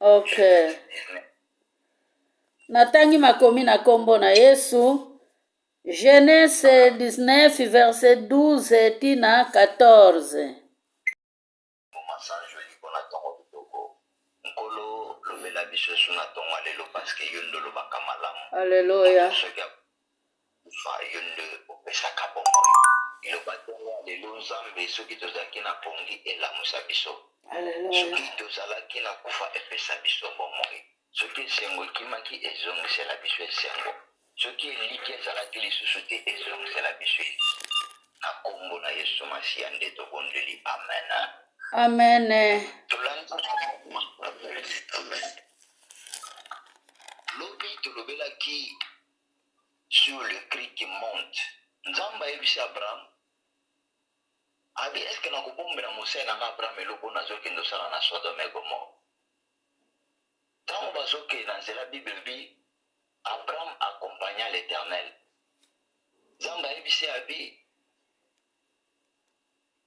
Ok. Natangi makomi na kombo na Yesu. Genèse 19 verset 12 ti na 14. Masanjoli mpo na ntongo kitoko. Nkolo, lobela biso su na ntongo ya lelo parce yo nde olobaka malamu. Alleluya. Moto soki akufa, yo nde opesaka bomoi. Liloba ntongo ya lelo, Nzambe, soki tozalaki na pongi, elamusa biso. Alleluya. Soki tozalaki na kufa, epesa biso bomoi. Soki esengo ekimaki, ezongisela biso esengo. Soki elikya ezalaki lisusu te, ezongisela biso elikya. Na kombo na Yesu Masiya nde tobondeli. Amen. Amen. Tolandi. Amen. Lobi tolobelaki sur le cri qui monte. Nzambe ayebisi Abraham, abi est-ce que nakobombela mosali na nga Abraham eloko oyo nazokende osala na Sodome et Gomorrhe? Ntango bazokende na nzela, Bible elobi Abraham accompagna l'Eternel. Nzambe ayebisi abi,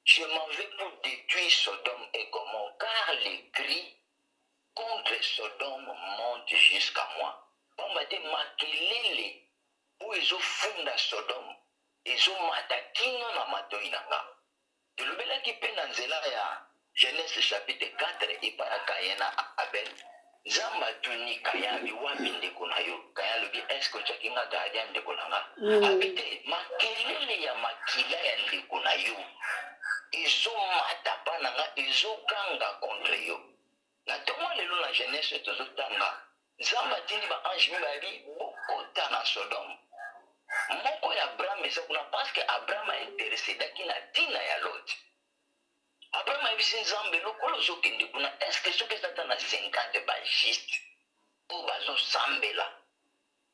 je m'en vais pour détruire Sodome et Gomorrhe, car les cris contre Sodome montent jusqu'à moi. Pamba te makelele oyo ezofunda Sodome ezomata kino na matoi na nga. Tolobelaki mpe na nzela ya Genese chapitre 4 epai ya Caïn na Abel. Nzambe atuni Caïn, abi wapi ndeko na yo? Caïn alobi est-ce que otiaki nga gardien ndeko na nga? Abi te, makelele ya makila ya ndeko na yo ezomata pa na nga, ezoganga contre yo. Na tongo ya lelo na Genese tozotanga Nzambe atindi ba ange mibale abi bokota na Sodome. Moko ya Abraham eza kuna parce que Abraham a intercedaki na tina ya Lot. Abraham ayebisi Nzambe lokola ozokende kuna est-ce que soki eza ata na 50 ba juste oyo bazosambela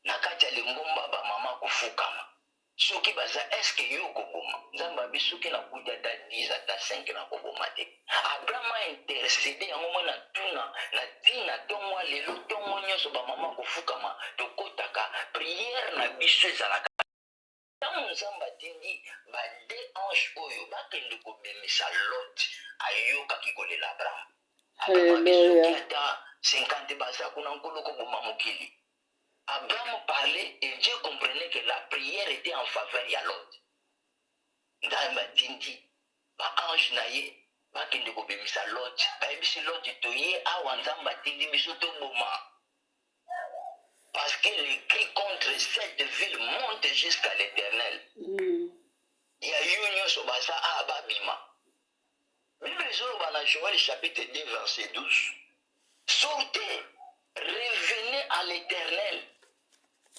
na kati ya lingomba ba mama kofukama soki baza eske yo okoboma? Nzambe abi soki nakuti ata 10 ata 5 nakoboma te. Abraham a intercede yango moi na tuna na tina tongo ya lelo tongo nyonso ba mama kofukama tokotaka prière na biso ezalaka ntango Nzambe atindi ba deux anges oyo bakende kobimisa Lot, ayokaki kolela Abraham. Abraham abi soki Alleluia. ata 50 baza kuna Nkolo koboma mokili. Abraham parlait et Dieu comprenait que la prière était en faveur ya Lot. Nzambe atindi ba anges na ye bakende kobimisa Lot. Bayebisi Lot toye awa Nzambe atindi biso toboma. Parce que les cris contre cette ville montent jusqu'à l'Éternel. Ya yo nyonso baza awa babima. Bible ezoloba na Joël chapitre 2 verset 12. Sortez, revenez à l'Éternel.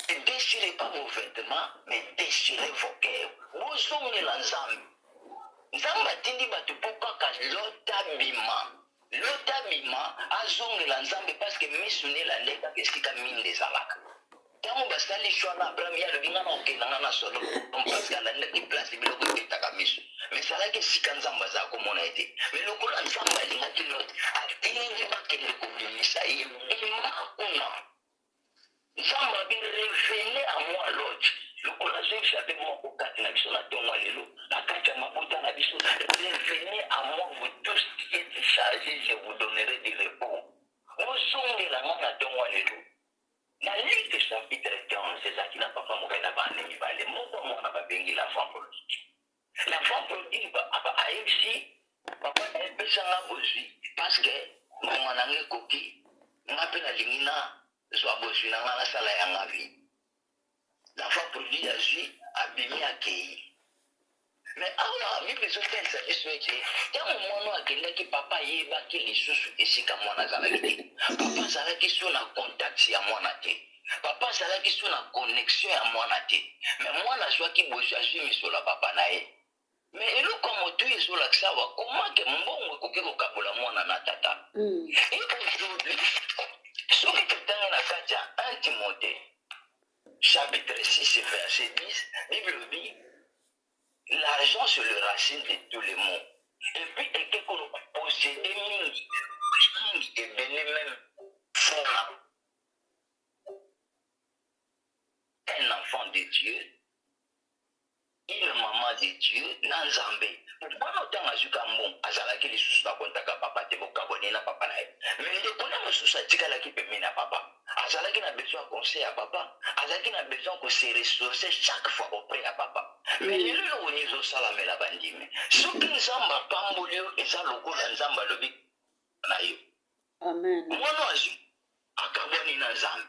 Ne déchirez pas vos vêtements, mais déchirez vos cœurs. Bozongela Nzambe. Nzambe atindi bato mpo kaka Lot abima. Lot abima azongela Nzambe parce que misu nde elande kaka esika minda ezalaka. Ntango basali choix na Abraham, ye alobi nga na okenda nga na Sodome parce que alandaki place biloko ebetaka miso. Mais ezalaki esika Nzambe azala komona ye te. Mais lokola Nzambe alingaki Lot, atindi bakende kobimisa ye, bima kuna. Nzambe abi revenez à moi Lot. Lokola azoyebisa mpe moko kati na biso na ntongo ya lelo, na kati ya mabota na biso, revenez à moi vous tous qui êtes chargés, je vous donnerai du repos. Bozongela nga na ntongo ya lelo. Na Luc chapitre 15, ezalaki na papa moko na bana mibale. Moko ya mwana babengi l'enfant prodigue. L'enfant prodigue ayebisi papa na ye pesa nga bozwi parce que ngonga na nga ekoki, nga mpe nalingi na zwa bozwi na nga nasala ya nga vie. L'enfant prodigue azwi, abimi akei. Mais awa Bible ezotalisa biso ete ntango mwana oyo akendaki, papa ayebaki lisusu esika mwana azalaki te. Papa azalaki su na contact ya mwana te. Papa azalaki su na connexion ya mwana te. Mais mwana azwaki bozwi, azwi misolo ya papa na ye. Mais eloko ya motuya ezolakisa awa comment que mbongo ekoki kokabola mwana na tata. Et aujourd'hui, soki totangi na kati ya 1 Timothée chapitre 6 verset 10, Bible elobi l'argent c'est le racine de tous les maux. Et puis eke posséder mingi mingi ebele même fona un enfant de Dieu, une maman de Dieu na Nzambe. Mwana otanga azwika mbongo. mbongo, azalaki lisusu na contact ya papa te, bokabwani na papa na ye. Mais ndeko na mosusu atikalaki pembeni ya papa, azalaki na besoin ya conseil ya papa, azalaki na besoin ko se ressourcer chaque fois auprès ya papa. Mais lelo eloko nini ezosalamela bandimi? Soki Nzambe apamboli yo, eza lokola Nzambe alobi na yo. Amen. Mwana azwi akabwani na Nzambe.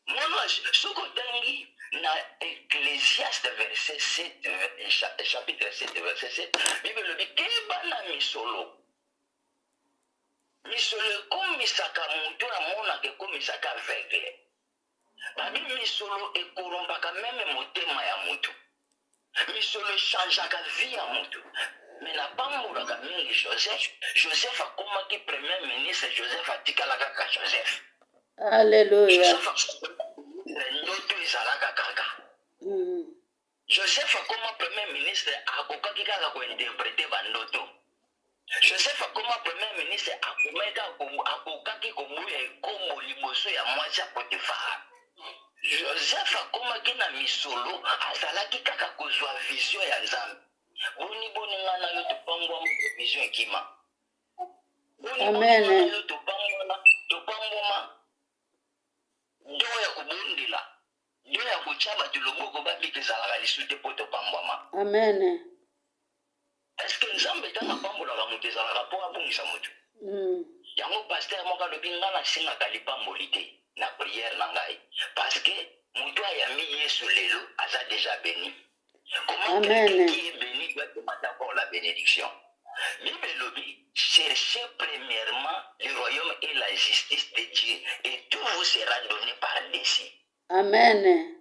Mwana azwi, soki otangi na Ecclesiaste verset 7, chapitre 7 verset 7, Bible elobi keba na misolo. Misolo ekomisaka moto amonaka, ekomisaka aveugle. Babi misolo ekorompaka meme motema ya moto. Misolo echangeaka vie ya moto. Mais napambolaka mingi Joseph. Joseph akomaki premier ministre, Joseph atikala kaka Joseph. Alléluia. Joseph ndoto ezalaka kaka. Joseph akoma premier ministre, akokaki kaka kointerprete bandoto. Joseph akoma premier ministre, akokaki koboya ekombo liboso ya mwasi ya Potifar. Joseph akomaki na misolo, azalaki kaka kozwa vision ya Nzambe. Boni boni nga na yo topambwama vision ekima. Boni boni Amen. nga na yo topambwama, topambwama don ya kobondela, don ya kotia bato loboko babika ezalaka lisu te mpo topambwama. Amen. Est-ce que Nzambe ntango apambolaka moto ezalaka mpo abongisa moto? Yango pasteur moko alobi nga nasengaka lipamboli te na prière na ngai, parce que moto ayambi Yesu lelo aza déjà béni. Comment Amen. quelqu'un qui est béni doit demander encore la bénédiction? Bible elobi, cherchez premièrement le royaume et la justice de Dieu et tout vous sera donné par-dessus. Amen.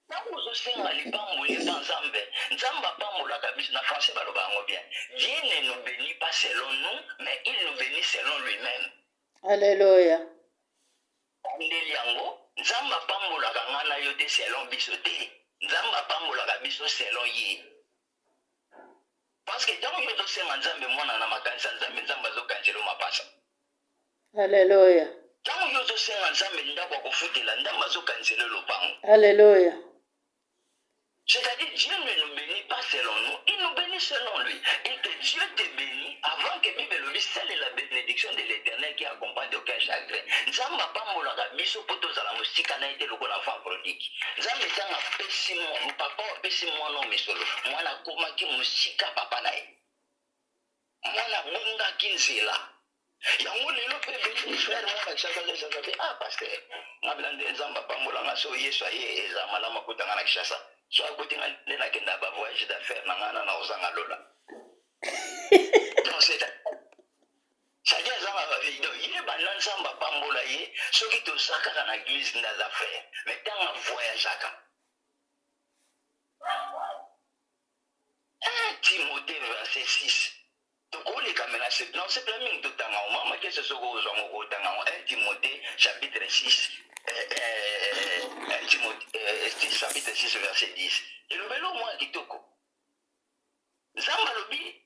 Ntango ozosenga lipamboli eza Nzambe, Nzambe apambolaka biso. Na français baloba yango bien, Dieu ne nous bénit pas selon nous, mais il nous bénit selon lui-même. Alléluia. Ndeli yango, Nzambe apambolaka nga na yo te selon biso te, Nzambe apambolaka biso selon ye. Parce que ntango yo ozosenga Nzambe mwana na makanisi ya Nzambe, Nzambe azokanzela yo mapasa. Alléluia. Ntango yo ozosenga Nzambe ndako ya kofutela, Nzambe azokanzela yo lopango. Alléluia. C'est-à-dire, Dieu ne nous bénit pas selon nous, il nous bénit selon lui. Et que Dieu te bénit avant que Bible lui, seule est la bénédiction de l'Éternel qui accompagne d'aucun chagrin. Nzambe apambolaka biso po tozala mosika na ye te lokola enfant prodigue. Nzambe ntango apesi papa apesi mwana misolo, mwana akomaki mosika papa na ye. Mwana abungaki nzela. Yango lelo mpe beni frère mwana Kinshasa Kinshasa mpe ah pasteur ngabila nde Nzambe apambolanga so Yesu aye eza malamu akutanga na Kinshasa. So akuti nga nde nakenda ba voyage d'affaires na nga na kozanga lola. Donc c'est-à-dire azanga ba vie. Donc ye banda Nzambe apambola ye soki toza kaka na église nde aza frère. Mais ntango avoyageaka 1 Timothée verset 6 tokoleka me na sepela mingi totanga ngo mama kese soki ozwa ngo kotanga ngo 1 Timothée chapitre 6 1 Timothée chapitre 6 verset 10 elobeli omwa kitoko. Nzambe alobi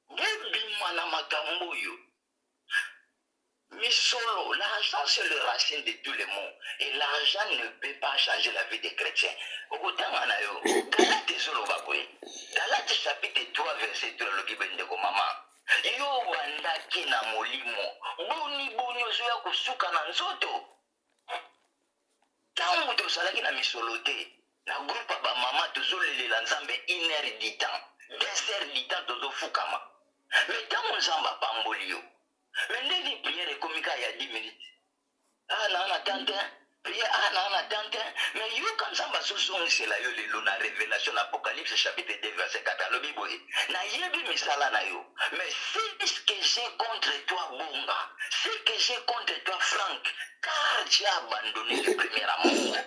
bobima na makambo oyo misolo. L'argent, c'est le racine de tous les maux et l'argent ne peut pas changer la vie des chrétiens. Okotanga na yo Galate ezoloba boye, Galate chapitre 3 verset 3 elobi boye: ndeko mama, yo obandaki na molimo, boni boni ozoya kosuka na nzoto? Ntango tozalaki na misolo te, na groupe ya bamama tozolelela Nzambe une heure du temps, 2 heures du temps, tozofukama. Mais ntango Nzambe apamboli yo, mais ndenge prière ekomi kaka ya 10 minutes, ah naa na tante prière, ah naa na tante. Mais yoka, Nzambe azozongisela yo lelo na révélation na Apocalypse chapitre 2 verset 4, alobi boye: nayebi misala na yo, mais c'est ce que j'ai contre toi Bonga, ce que j'ai contre toi Frank, car tu as abandonné le premier amour.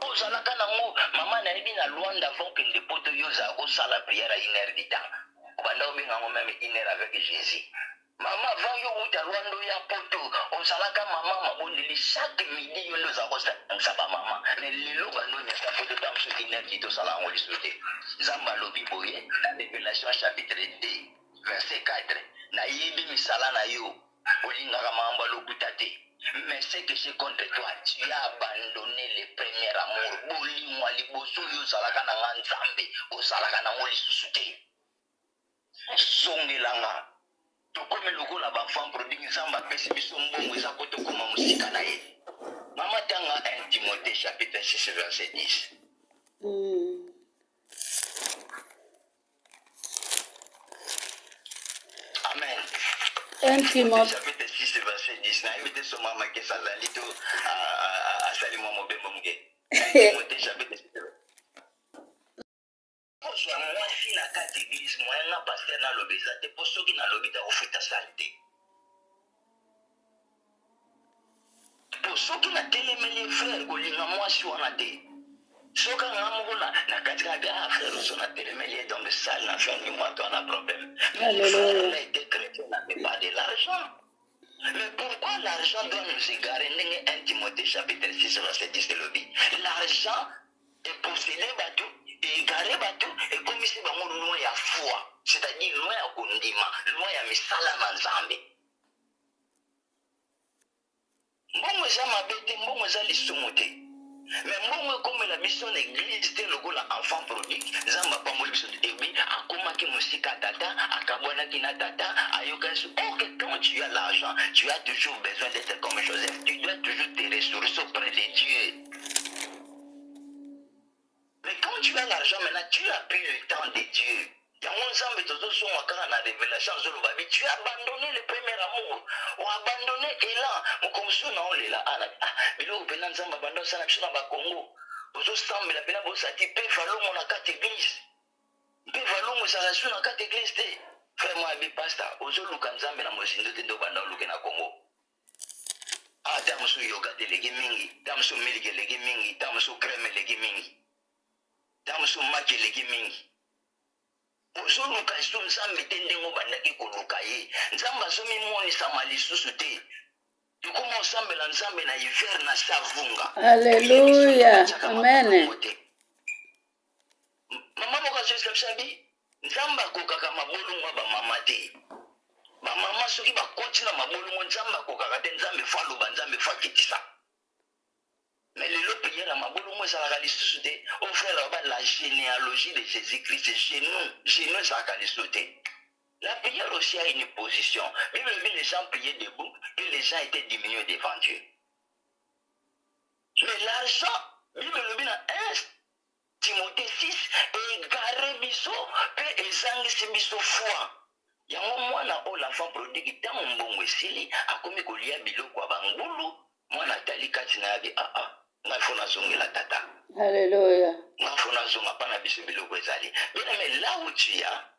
Ozalaka nango mama, nayebi na Lwanda avant okende poto, yo ozala kosala prière ya une heure du temps, obanda obenga yango même une heure avec Jésus. Mama, avant yo wuta Lwanda oya poto, ozalaka mama mabondeli chaque midi, yo nde ozala kosangisa bamama. Mais lelo bando nyata poto, ta mosusu une heure du tosala yango lisusu te. Nzambe alobi boye na Révélation chapitre 2 verset 4: nayebi misala na yo. Olingaka makambo ya lokuta te. Mais ce que j'ai contre toi, tu as abandonné le premier amour. Bolingo ya liboso oyo ozalaka na nga Nzambe, ozalaka nango lisusu te. Zongela nga. Tokomi lokola ba enfant prodigue, Nzambe apesi biso mbongo eza po tokoma mosika na ye. Mama tanga 1 Timothée chapitre 6 verset 10. Amen. 1 Timothée chapitre 6 verset 10. Nayebi te so mama Kesa azali to asali mwa mobembo moke. 1 Timothée chapitre 6 kozwa mwasi na kati eglise moyen nga pasteur naloba eza te mpo soki nalobi te akofuta sale te Po soki na telemeli frère kolinga mwasi wana te. Soki nga moko na na kati kaka ah frère ozo na telemeli ye donc sale na fin du mois toi na problème. Mais le frère là était chrétien n'avait pas de l'argent. Mais pourquoi l'argent doit nous égarer ndenge 1 Timothée chapitre 6 verset 10 elobi l'argent eposede bato egare bato ekomisi bango loin ya foi c'est-à-dire loin ya kondima loin ya misala na Nzambe. Mbongo eza mabe te, mbongo eza lisumu te. Mais mbongo ekomela biso na eglise te lokola enfant prodigue. Nzambe apamboli biso ebi akomaki mosika tata, akabwanaki na tata, ayokani su. Or que quand tu as l'argent, tu as toujours besoin d'être comme Joseph. Tu dois toujours te ressourcer auprès de Dieu. Mais quand tu as l'argent maintenant, tu as pris le temps de Dieu. Yango Nzambe tozozonga kaka na révélation azoloba bi tu as abandonné le premier amour, o abandonné élan. Mokongo mosusu na olela ah, ah biloko mpena Nzambe abanda osala biso na bakongo. Bozosambela mpena bosati mpe valongo na kati église. Mpe valongo ezalaka su na kati église te. Frère moi abi pasteur ozoluka Nzambe na mozindo te nde obanda oluke na Congo. Ah, ntango mosusu yoghurt eleki mingi, ntango mosusu miliki eleki mingi, ntango mosusu crème eleki mingi, ntango mosusu maki eleki mingi. Ozoluka lisusu Nzambe te ndenge obandaki koluka ye. Nzambe azomimonisama lisusu te. Tokoma osambela Nzambe na hiver na savunga. Alléluia. Amen. Mama moko azoyebisa biso abi Nzambe akokaka mabolongo ya bamama te. Bamama soki bakoti na mabolongo Nzambe akokaka te. Nzambe fo aloba, Nzambe fo akitisa. Mais lelo prière ya mabolongo ezalaka lisusu te. O frère aloba la généalogie de Jésus-Christ, genou, genou ezalaka lisusu te. La prière aussi a une position. Bible dit les gens priaient debout et les gens étaient diminués devant Dieu. Mais l'argent, Bible elobi na 1 Timothée 6 egare biso mpe ezangisi biso foi. Yango mwana oyo l'enfant prodigue ntango mbongo esili akomi kolia biloko ya bangulu. Mwana atali kati na ye abi ah ah ngai fo nazongela tata. Alléluia. Ngai fo nazonga mpa na biso biloko ezali. Bien aimé, là où tu as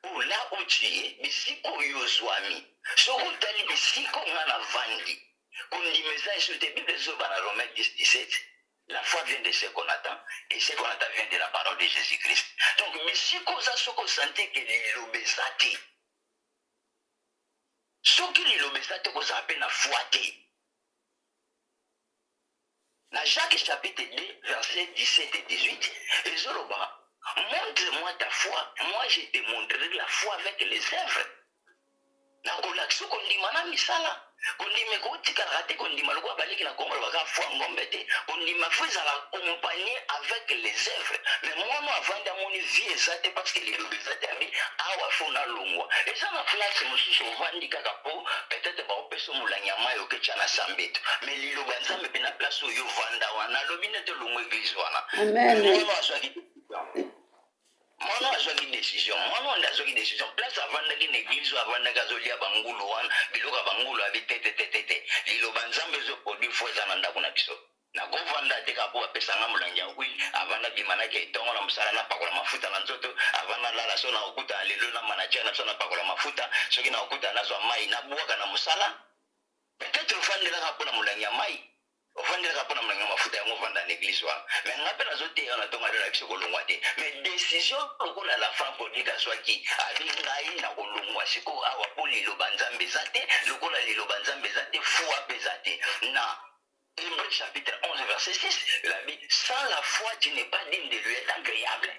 ou là où tu es, bisika oyo ozwami, soki otali bisika oyo ngai navandi, kondima eza lisusu te. Bible ezoloba na Romains 10 17, la foi vient de ce qu'on attend et ce qu'on attend vient de la parole de Jésus-Christ. Donc bisika oza, soki osanti ke liloba eza te, soki liloba eza te, kozala mpe na foi te. Na Jacques chapitre 2 verset 17 et 18 ezoloba montre-moi ta foi, moi je te montrerai la foi avec les œuvres. Nakolakisa kondima na misala. Kondima ekotikalaka te kondima lokola baliki na Kongo balobaka foi ngombe te. Kondima fo ezala accompagné avec les œuvres. Mais mwana avandi amoni vie eza te parce que liloba eza te abi awa fo nalongwa. Eza na place mosusu ovandi kaka po peut-être baopesa molangi ya mai oketya na sambeto. Mais liloba ya Nzambe mpe na place oyo ovanda wana alobi nde tolongwa eglise wana. Amen. Mwana azwaki decision, mwana nde azwaki decision. Place avandaki na eglise oyo avandaki azolia bangulu wana, biloko ya bangulu abi te te te te te. Liloba Nzambe ezoproduire foi eza na ndako na biso. Nakovanda te kaka mpo bapesa nga molangi ya huile avant nabima nake ntongo na mosala napakola mafuta na nzoto avant nalala. So nakokutana lelo na manager na biso napakola mafuta, soki nakokutana nazwa mai nabwaka na mosala. Peut-être ofandelaka mpo na molangi ya mai, ofandelaka mpo na molangi ya mafuta, yango ovanda na eglise wana. Mais nga mpe nazoteya na ntongo na biso kolongwa te. Mais décision lokola la femme prodigue azwaki, abi ngai na kolongwa sikoyo awa mpo liloba Nzambe eza te. Lokola liloba Nzambe eza te, foi mpe eza te. Na Hébreux chapitre 11 verset 6, il a dit, sans la foi tu n'es pas digne de lui être agréable.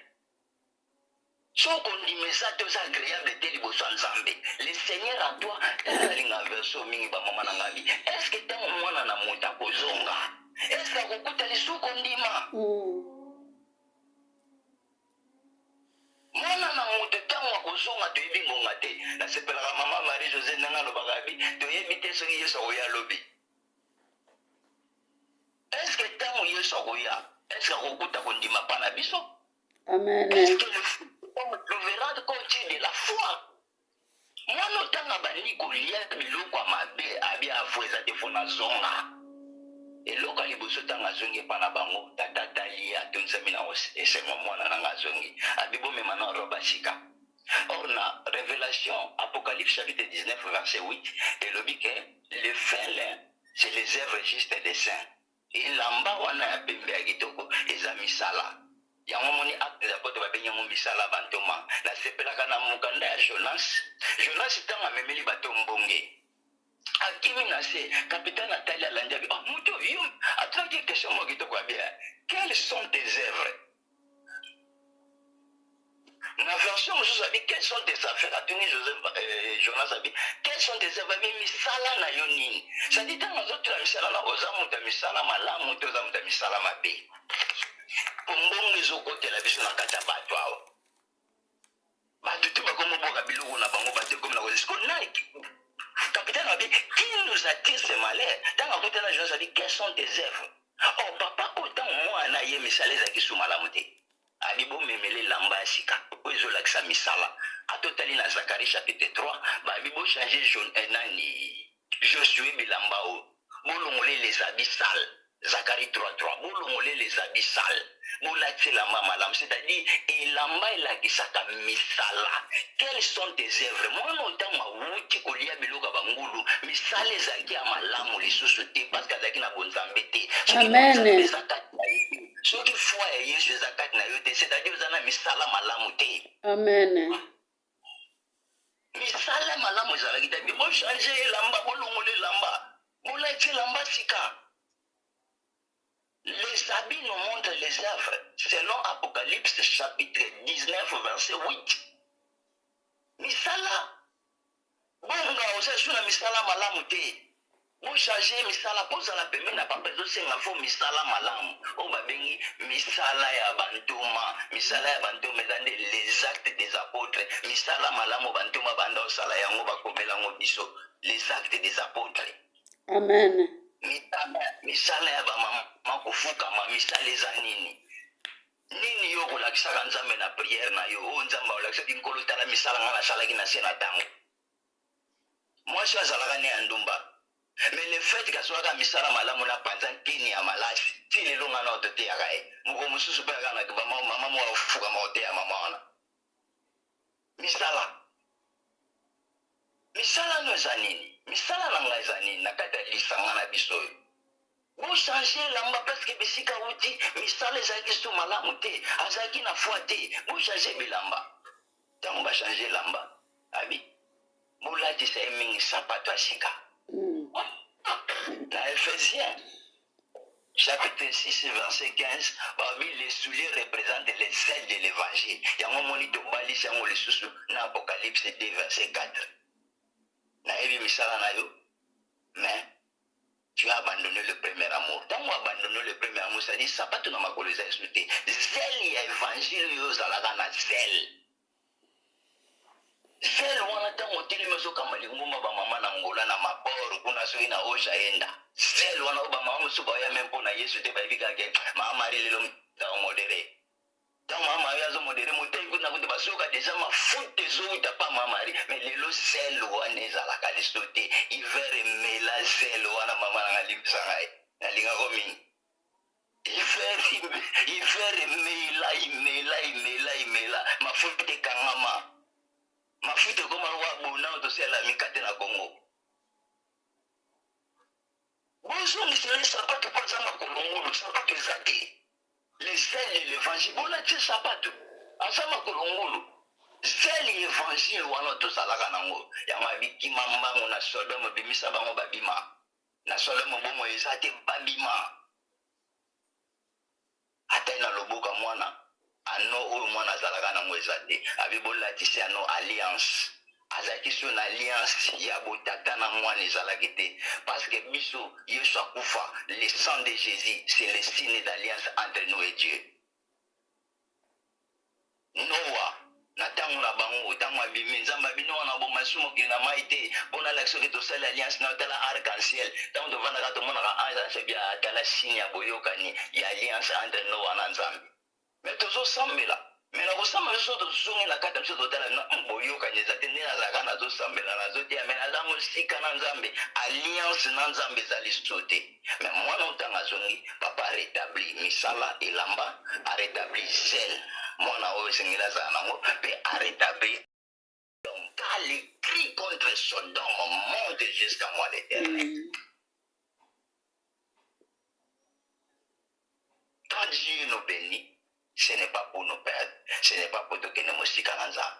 Soki kondima eza te, oza agreable te liboso ya Nzambe. Le Seigneur à toi, tala nalinga verse oyo mingi ba mama na ngai bi. Est ce que ntango mwana na moto akozonga, est ce que akokuta lisusu kondima? Mwana na moto ntango akozonga toyebi ngonga te. Nasepelaka mama Marie Jose ndenge alobaka bi, toyebi te soki Yesu akoya lobi. Est ce que ntango Yesu akoya, est ce que akokuta kondima pa na biso? Amen. Est-ce que le verra compte de la foi? Mwana otanga abandi kolia biloko ya mabe abi afo eza te fo nazonga. Eloko ya liboso ntango azongi epa na bango, tata atali ye atondisami na esengo, mwana na nga azongi, abi bomema na robe ya sika. Or na Révélation, Apocalypse chapitre 19 verset 8 elobi ke le fin lin c'est les œuvres justes des saints. Elamba wana ya pembe ya kitoko eza misala. Yango omoni Actes des Apotres babengi yango misala ya bantoma. Nasepelaka na mokanda ya Jonas. Jonas ntango amemeli bato mbonge, akimi na se, capitaine atali alandi abi, oh, moto yo atunaki question moko kitoko ya bien. Quelles sont tes œuvres? Na version mosusu abi quelles sont tes affaires, atuni Joseph Jonas abi quelles sont tes œuvres, abi misala na yo nini? C'est-à-dire ntango azotuna misala na oza moto ya misala malamu te oza moto ya misala mabe, po mbongo ezokotela biso na kati ya bato awa, bato te bakomoboka biloko na bango, bato ekomi na kozisiko nike. Capitaine abi qui nous attire ce malheur? Ntango akutana Jonas abi quelles sont tes œuvres? Oh papa oyo ntango mwana ye misala ezalaki su malamu te, abi bomemela elamba ya sika oyo ezolakisa misala. Ata otali na Zacharie chapitre 3, babi bochange nani Josue bilamba oyo, bolongole les habits sales. Zacharie 3:3, bolongole les habits sales, bolatisa elamba malamu. C'est-à-dire elamba elakisaka misala. Quelles sont tes œuvres? Mwana oyo ntango awuti kolia biloko ya bangulu, misala ezalaki ya malamu lisusu te, parce que azalaki na bonzambe te. Soki Amen. bonzambe eza kati na ye te, soki foi ya Yesu eza kati na yo te, c'est-à-dire oza na misala malamu te. Amen. Misala malamu ezalaki te. Bochange elamba, bolongola elamba, bolatisa elamba sika. Les habits nous montrent les œuvres, selon Apocalypse chapitre 19 verset 8. Misala bonga oza su na misala malamu te, bochange misala. Kozala pembeni na papa ezosenga fo misala malamu oyo babengi misala ya bantoma. Misala ya bantoma eza nde les actes des apôtres. Misala malamu bantoma banda osala yango, bakomela yango biso, les actes des apôtres. Amen. Misala ya bamama kofukama, misala eza nini? Nini yo kolakisaka Nzambe na prière na yo? Oyo Nzambe akolakisaki, Nkolo tala misala nga nasalaki na se na ntango mwasi azalaka ne ya ndumba, mais le fait kazwaka misala malamu na panza nkeni ya malasi ti lelo nga na ototeyaka ye. Moko mosusu mpe aka na mama moko afukama oteya mama wana. Misala, misala no eza nini? Misala na ngai eza nini na kati ya lisanga na biso oyo? Bochange elamba, parce que bisika wuti misala ezalaki so malamu te, azalaki na foi te. Bochange bilamba. Ntango bachange elamba, abi bolatisa ye mingi sapato ya sika. Na Ephésiens chapitre 6 verset 15, babi les souliers représentent les zèle de l'évangile. Yango moni tobalisi yango lisusu na Apocalypse 2 verset 4: nayebi misala na yo, mais tu as abandonné le premier amour. Ntango abandonné le premier amour, c'est-à-dire sapato na makolo eza esu te, zèle ya évangile oyo ozalaka na zèle, zèle wana ntango otelemi ozokamba lingomba, bamama na Ngola na mabor kuna, soki na osha yenda, zèle wana oyo bamama mosusu baya me mpo na Yesu te, bayebi kaka mama Marie lelo modéré. Ntango mama Marie azomodérer motei kuna kuta, bazoyoka deja mafuta ezowuta pa mama Marie. Mais lelo zèle wana ezalaka liso te, hiver emela zèle wana. Mama nanga, limbisa ngai, nalingako mingi. Hiver, hiver emela, emela, emela, emela mafuta, ekangama mafuta, ekoma lokwa bona oyo tosala mikate na Kongo. Bozongisela sapato mpo aza makolo ngulu, sapato eza te. Le zèle de l'évangile, bolatie sapato, aza makolo ngulu. Zèle évangile wana tozalaka nango, yango abikima mbango na Sodome, bimisa bango babima na Sodome, bomo eza te, babima. Ata na loboka mwana. Anneau oyo mwana azalaka nango eza te. Abi bolatisi anneau alliance. Azalaki sur na alliance ya botata na mwana ezalaki te. Parce que biso Yesu akufa, le sang de Jesus c'est le signe d'alliance entre nous et Dieu. Noa na ntango na bango, ntango abimi, Nzambe abi Noa na boma lisusu mokili na mai te mpo nalakisa soki tosali alliance na yo. Tala arc en ciel, ntango tovandaka tomonaka arc en ciel bia, tala signe ya boyokani ya alliance entre Noa na Nzambe. Mais tozosambela, mais na kosambela biso tozongi na kati na biso totala na boyokani eza te. Nde nazalaka nazosambela nazoteya, mais naza mosika na Nzambe, alliance na Nzambe eza lisusu te. Mais mwana oyo ntango azongi, papa aretabli misala elamba, aretabli zèle mwana oyo esengeli azala nango, mpe aretabli. Donc car les cris contre Sodome montent jusqu'à moi l'Éternel. Quand Dieu nous bénit, ce n'est pas pour nous perdre, ce n'est pas pour tokende mosika na Nzambe.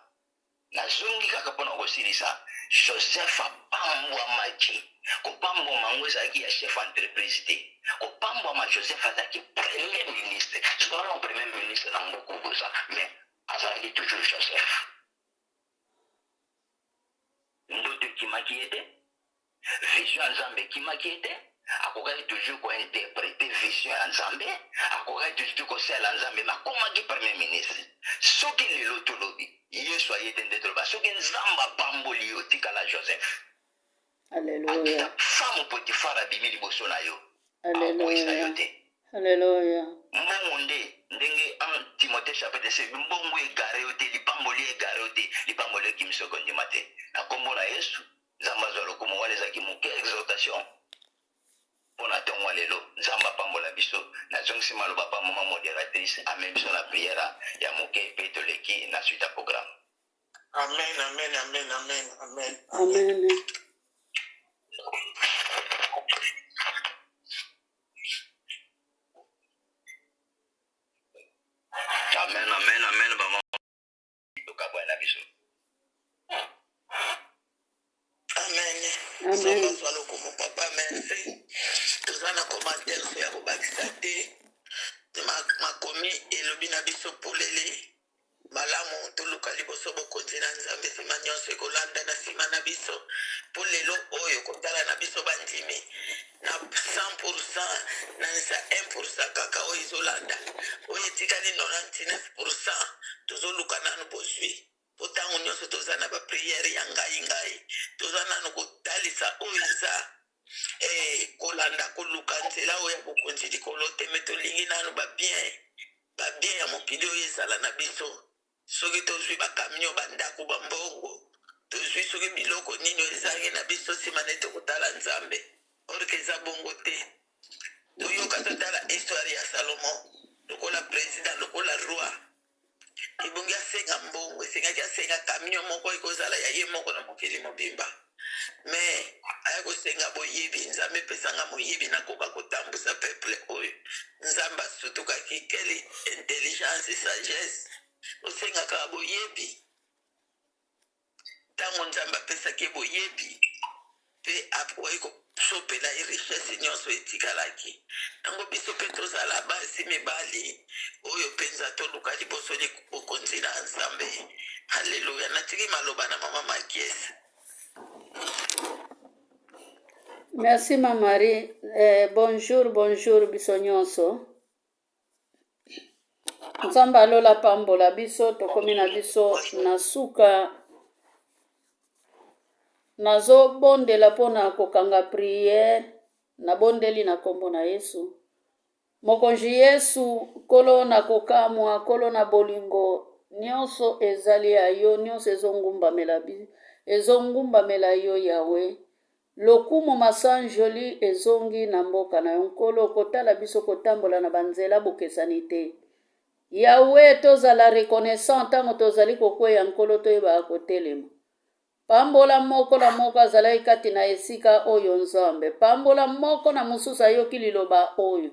Nazongi kaka mpo na kosilisa, Joseph apambwamaki. Kopambwama yango ezalaki ya chef entreprise te. Kopambwama, Joseph azalaki premier ministre. Soki premier ministre na mboka okoza, mais azalaki toujours Joseph. Ndoto ekimaki ye te, vision ya Nzambe ekimaki ye te. Akokaki toujours kointerprete vision ya Nzambe, akokaki toujours kosalela Nzambe, mais akomaki premier ministre. Soki lelo tolobi Yesu aye te, nde toloba soki Nzambe apamboli yo, tikala Joseph. Alleluia. Akita femme Potiphar abimi liboso na yo, akokweyisa yo Alleluia. te. Alleluia. Mbongo nde ndenge 1 Timothée chapitre 6, mbongo egare yo te, lipamboli egare yo te, lipamboli ekimisa yo kondima te. Na nkombo na Yesu, Nzambe azwa lokumu. Wana ezalaki moke exhortation mpo na ntongo ya lelo. Nzambe apambola biso. Nazongisi maloba pa mama modératrice, amemi biso na prière ya moke mpe toleki na suite ya programme. Amen, amen, amen, amen, amen, amen. Amen. Amen, amen, amen. Bama tokabwana na biso. Amen. Nzambe Amen. azwa lokumu papa, merci. Toza na commentaire so ya kobakisa te. Makomi elobi na biso polele malamu toluka liboso bokonzi na Nzambe, nsima nyonso ekolanda na nsima na biso. Mpo lelo oyo kotala na biso bandimi na 100% na nsa 1% kaka oyo ezolanda, oyo etikali 99% tozoluka nanu bozwi. Po ntango nyonso toza na bapriere ya ngai ngai, toza nanu kotalisa oyo eza kolanda koluka nzela oyo ya bokonzi likolo te, me tolingi nanu babien babien ya mokili oyo ezala na biso. Soki tozwi bakamio, bandako, bambongo, tozwi soki biloko nini oyo ezangi na biso, nsima nde tokotala Nzambe. Orke eza bongo te. Toyoka, totala histoire ya Salomon lokola président, lokola roi. Ebongi asenga mbongo, esengaki asenga camion moko ekozala ya ye moko na mokili mobimba, me aya kosenga boyebi. Nzambe epesanga moyebi nakoka kotambusa peuple oyo. Nzambe asutukaki. Quelle intelligence, sagesse! Osengaka boyebi. Ntango Nzambe apesaki ye boyebi mpe akoki kosopela ye richesse nyonso etikalaki yango, biso mpe tozala basi mibali oyo mpenza toluka liboso bokonzi na Nzambe. Alleluya. Natiki maloba na mama Makiese. Merci ma Marie. Bonjour, bonjour biso nyonso. Nzambe alola pambola biso, tokomi na biso na suka. Nazobondela mpona kokanga priere, nabondeli na nkombo na Yesu. Mokonzi Yesu, Nkolo na kokamwa, Nkolo na bolingo, nyonso ezali ya yo, nyonso ezongumbamela ezongumbamela yo Yawe. Lokumu masanjoli ezongi na mboka na yo Nkolo, kotala biso kotambola na banzela bokesani te. Yawe, tozala reconnaissant ntango tozali kokweya, Nkolo, toyebaka kotelema. Pambola moko na moko azalaki kati na esika oyo, Nzambe. Pambola moko na mosusu ayoki liloba oyo.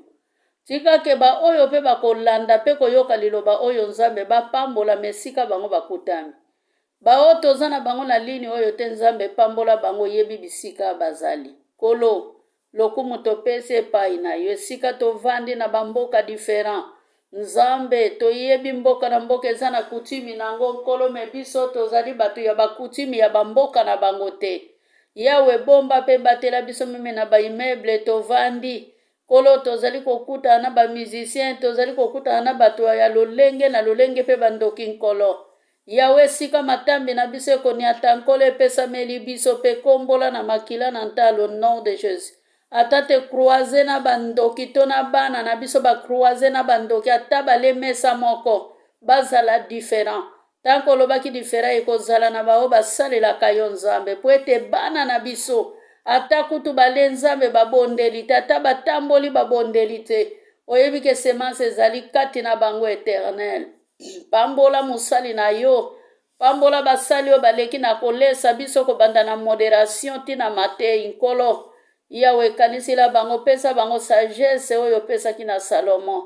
Tika ke baoyo mpe bakolanda mpe koyoka liloba oyo, Nzambe, bapambolama esika bango bakutami. Baoyo toza na bango na lini oyo te, Nzambe, pambola bango, oyebi bisika bazali. Nkolo, lokumu topesi epai na yo, esika tovandi na bamboka different. Nzambe, toyebi mboka na mboka eza na kutimi na yango, Nkolo, me biso tozali bato ya bakutimi ya bamboka na bango te. Yawe, bomba mpe batela biso meme na ba immeuble tovandi. Nkolo, tozali kokutana na ba musiciens, tozali kokutana na bato ya lolenge na lolenge mpe bandoki, Nkolo. Yawe, esika matambi na biso ekoniata, Nkolo, epesameli biso mpe kombola na makila na ntalo, nom de Jesus. Ata te croise na bandoki to na bana na biso ba croise na bandoki, ata bale mesa moko, bazala different. Tango olobaki different, ekozala na baoyo basalelaka yo, Nzambe, mpo ete bana na biso ata kutu bale Nzambe babondeli te, ata batamboli babondeli te, oyebi ke semence ezali kati na bango eternel. Pambola mosali na yo, pambola basali oyo baleki na kolesa biso kobanda na moderation ti na matei. Nkolo Yawe, ekanisila bango, pesa bango sagesse oyo opesaki na Salomon.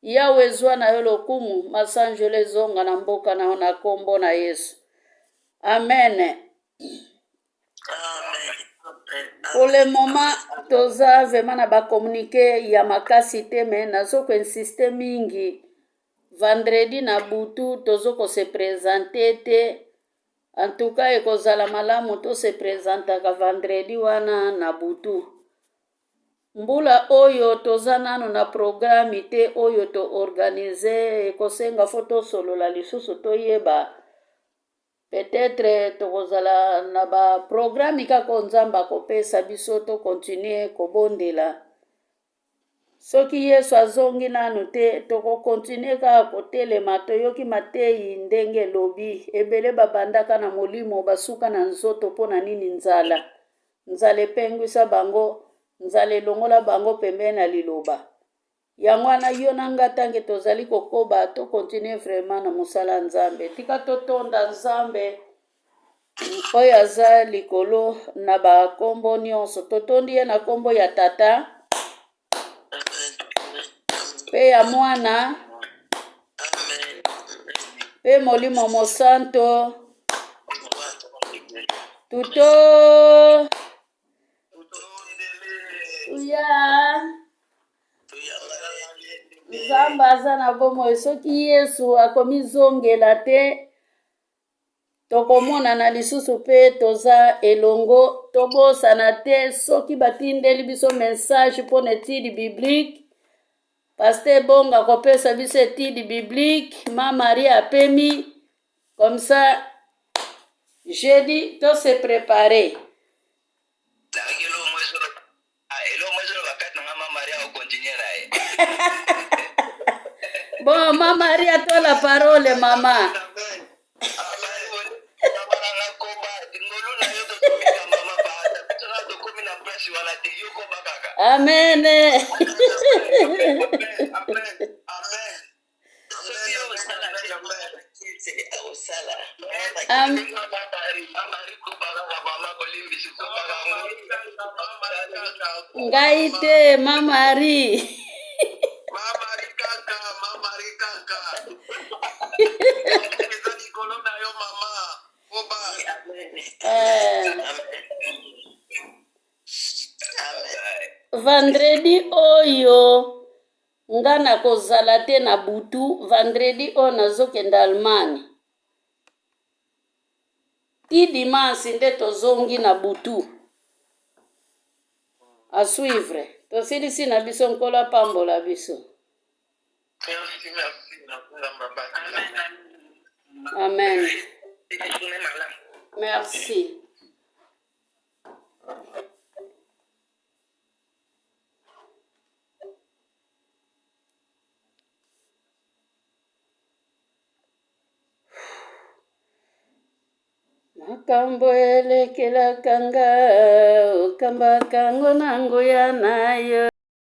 Yawe, zwa na yo lokumu, masanjolo ezonga na mboka na yo na kombo na Yesu. Amen. Pour le moment toza vraiment na bacommuniqué ya makasi te, me nazo koinsiste mingi. Vendredi na butu tozo kose présenter te. En tout cas ekozala malamu tose présentaka vendredi wana na butu. Mbula oyo toza nanu na programme te oyo toorganize, ekosenga fo tosolola lisusu toyeba. Peut-être tokozala na ba programme kaka oyo Nzambe akopesa biso, to continuer kobondela. Soki Yesu azongi nanu te, tokokontinue kaka kotelema. Toyoki mateyi ndenge elobi, ebele babandaka na molimo basuka na nzoto. Mpo na nini? Nzala. Nzala epengwisa bango, nzala elongola bango pembeni na liloba. Yango wana yo na nga tanke tozali kokoba, to continue vraiment na mosala ya Nzambe. Tika totonda Nzambe oyo aza likolo na bakombo nyonso. Totondi ye na kombo ya Tata mpe ya Mwana mpe Molimo Mosanto. Tuto tuya Nzambe aza na bomoi. Soki Yesu akomizongela te, tokomonana lisusu mpe toza elongo. Tobosana te, soki batindeli biso message mpo na étude biblique, Pasteur Bonga akopesa biso étude biblique, ma Marie apemi comme ça jeudi to se préparer. Bon, ma Marie, à toi la parole, maman. Amen. Amen. Ngai te, ma Marie. Vendredi oyo nga nakozala te na butu. Vendredi oyo nazokende Allemagne ti dimanche nde tozongi na butu. À suivre. Tosilisi na biso, Nkolo apambola biso. Merci, merci. Amen. Merci. Makambo elekelaka nga, okambaka ngo na nguya na yo.